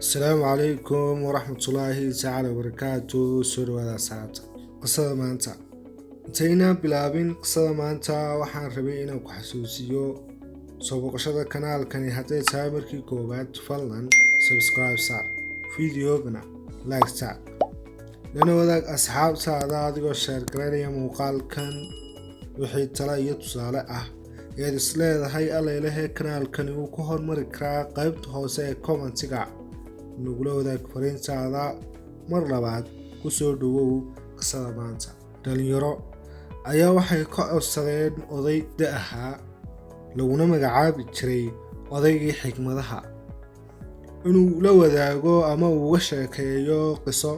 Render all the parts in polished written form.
Asalaamu calaykum waraxmatullaahi tacaala wabarakaatu. Soo dhawaada, asxaabta. Qisada maanta, intaynaan bilaabin qisada maanta, waxaan rabay inaan ku xasuusiyo soo booqashada kanaalkani hadday tahay markii koowaad, fadlan subscribe saar, videogana like saar, lana wadaag asxaabtaada adigoo share garaynaya muuqaalkan. Wixii tala iyo tusaale ah eed is leedahay allailahe kanaalkani uu ku hormari karaa, qaybta hoose ee commentiga nagula wadaag fariintaada. Mar labaad kusoo dhawow qisada maanta. Dhalinyaro ayaa waxay ka codsadeen oday da ahaa, laguna magacaabi jiray odaygii xigmadaha, inuu la wadaago ama uu uga sheekeeyo qiso.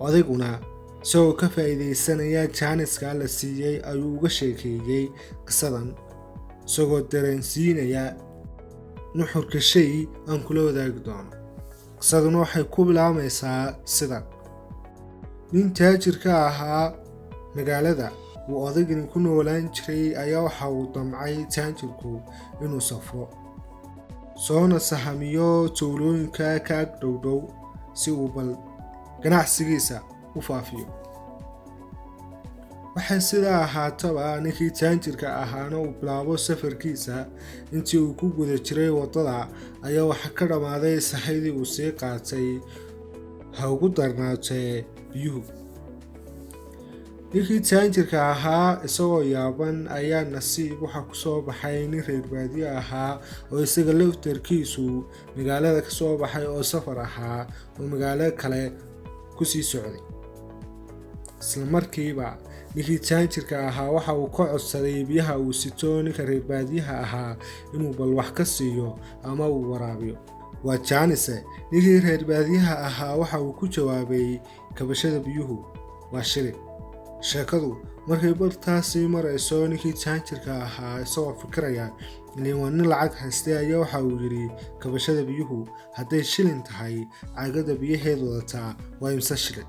Odayguna isagoo ka faa'iidaysanaya jaaniska la siiyey ayuu uga sheekeeyey qisadan, isagoo dareensiinaya nuxurka shay aan kula wadaagi doono. Qisaduna waxay ku bilaabmaysaa sidan: nin taajirka ahaa magaalada uu odaygani ku noolaan jiray ayaa waxa uu damcay taajirku inuu safro, soona sahamiyo tuulooyinka ka ag dhowdhow si uu bal ganacsigiisa u faafiyo. Waxay sidaa ahaataba, ninkii taajirka ahaana uu bilaabo safarkiisa. Intii uu ku guda jiray waddada ayaa waxa ka dhammaaday sahaydii uu sii qaatay, ha ugu darnaatee biyuhu. Ninkii taajirka ahaa isagoo yaaban ayaa nasiib waxaa kusoo baxay nin reer baadiye ahaa oo isaga laftarkiisu magaalada kasoo baxay oo safar ahaa oo magaalo kale kusii socday. Isla markiiba ninkii taajirka ahaa waxa uu ka codsaday biyaha uu sito ninka reer baadiyaha ahaa inuu bal wax ka siiyo ama uu waraabiyo. Waa jaanise. Ninkii reer baadiyaha ahaa waxa uu ku jawaabay, "Kabashada biyuhu waa shilin." Sheekadu markay bartaasii marayso, ninkii taajirka ahaa isagoo fikiraya, ilin waa nin lacag haystay, ayaa waxa uu yidhi, "Kabashada biyuhu hadday shilin tahay, caagada biyaheed wadataa waa imse shilin?"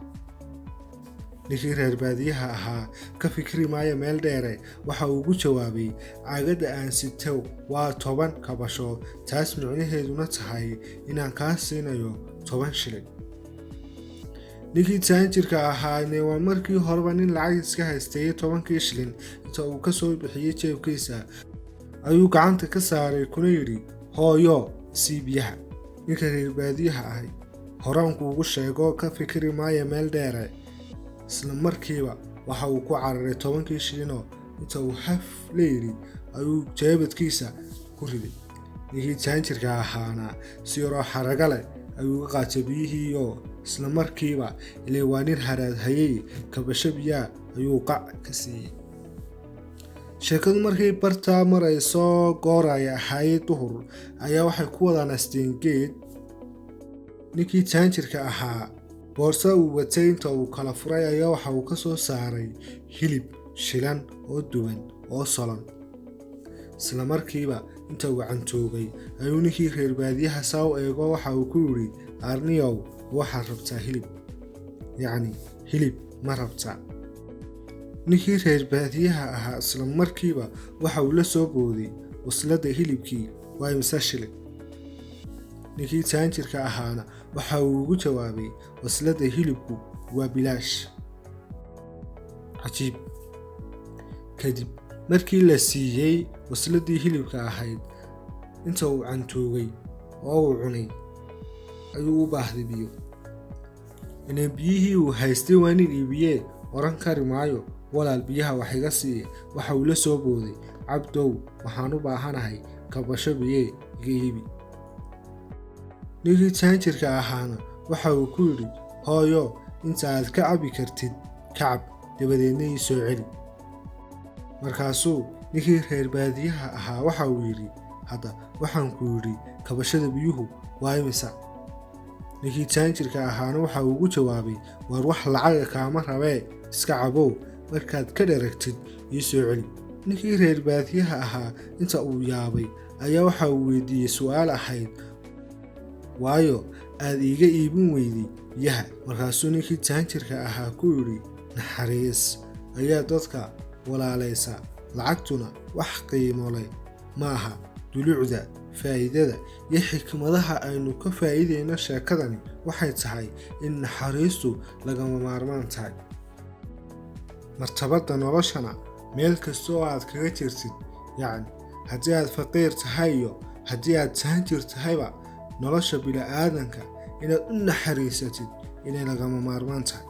Ninkii reer baadiyaha ahaa ka fikri maayo meel dheere, waxa uu ugu jawaabay, "Caagadda aan sito waa 10 kabasho, taas micnaheeduna tahay inaan kaa siinayo 10 shilin." Ninkii taajirka ahaane waa markii horeba nin lacag iska haystay. 10-kii shilin inta uu ka soo bixiyey jeebkiisa ayuu gacanta ka saaray, kuna yidhi, "Hooyo, sii biyaha." Ninka reer baadiyaha ahi, horaanku ugu sheego, ka fikri maayo meel dheere, isla markiiba waxa uu ku cararay 10-kii shilinoo inta uu haf la yidhi ayuu jeebadkiisa ku riday. Ninkii taajirka ahaana si yaroo xarago leh ayuu uga qaatay biyihiioo isla markiiba, ilaa waa nin haraad hayay, kabasho biyaa ayuu qac ka siiyey. Sheekadu markay bartaa marayso, goor ay ahayd duhur ayaa waxay ku wada nasteen geed. Ninkii taajirka ahaa boorso uu watay inta uu kala furay ayaa waxa uu ka soo saaray hilib shilan oo duwan oo solon. Isla markiiba inta uu cantoogay ayuu ninkii reer baadiyaha saa u eego, waxa uu ku yidhi, "Arniyow, waxaad rabtaa hilib? Yacni hilib ma rabtaa?" Ninkii reer baadiyaha ahaa isla markiiba waxa uu la soo booday, "Wasladda hilibkii waa imse shilin?" Ninkii taajirka ahaana waxa uu ugu jawaabay, "Wasladda hilibku waa bilaash." Cajiib! Kadib markii la siiyey wasladii hilibka ahayd, inta uu cantoogay oo uu cunay ayuu u baahday biyo. Inay biyihii uu haystay waa nin iibiyee, oran kari maayo, "Walaal, biyaha wax iga siiye." Waxa uu la soo booday, "Cabdow, waxaan u baahanahay kabasho biyee, iga iibi." Ninkii taajirka ahaana waxa uu ku yidhi, "Hooyo, inta aad ka cabi kartid ka cab, dabadeedna ii soo celi." Markaasuu ninkii reer baadiyaha ahaa waxa uu yidhi, "Hadda waxaan ku yidhi, kabashada biyuhu waa imisa?" Ninkii taajirka ahaana waxa uu ugu jawaabay, "Waar wax lacaga kaama rabee, iska cabow, markaad ka dharagtid ii soo celi." Ninkii reer baadiyaha ahaa inta uu yaabay ayaa waxa uu weydiiyey su'aal ahayd, "Waayo aad iiga iibin weyday biyaha?" Markaasuu ninkii taajirka ahaa ku yidhi, "Naxariis ayaa dadka walaalaysa, lacagtuna wax qiimo leh ma aha." Dulucda, faa'iidada iyo xikmadaha aynu ka faa'iideyno sheekadani waxay tahay in naxariistu lagama maarmaan tahay. Martabada noloshana meel kasta oo aad kaga jirtid, yacni haddii aad faqiir tahay iyo haddii aad taanjir tahayba, nolosha bini'aadanka inaad u naxariisatid inay lagama maarmaan tahay.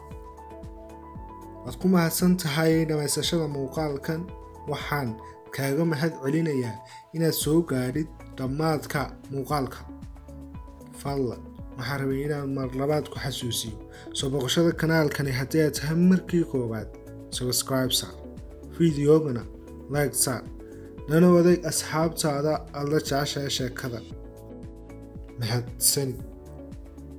Waad ku mahadsan tahay dhamaysashada muuqaalkan. Waxaan kaaga mahad celinayaa inaad soo gaadhid dhammaadka muuqaalka. Fadlan, waxaan rabay inaan mar labaad ku xasuusiyo soo boqoshada kanaalkani. Haddii aad tahay markii koowaad, subscribe saar, fideogana like saar, lana wadaag asxaabtaada aad la jeceshahay sheekada. Mahadsanid.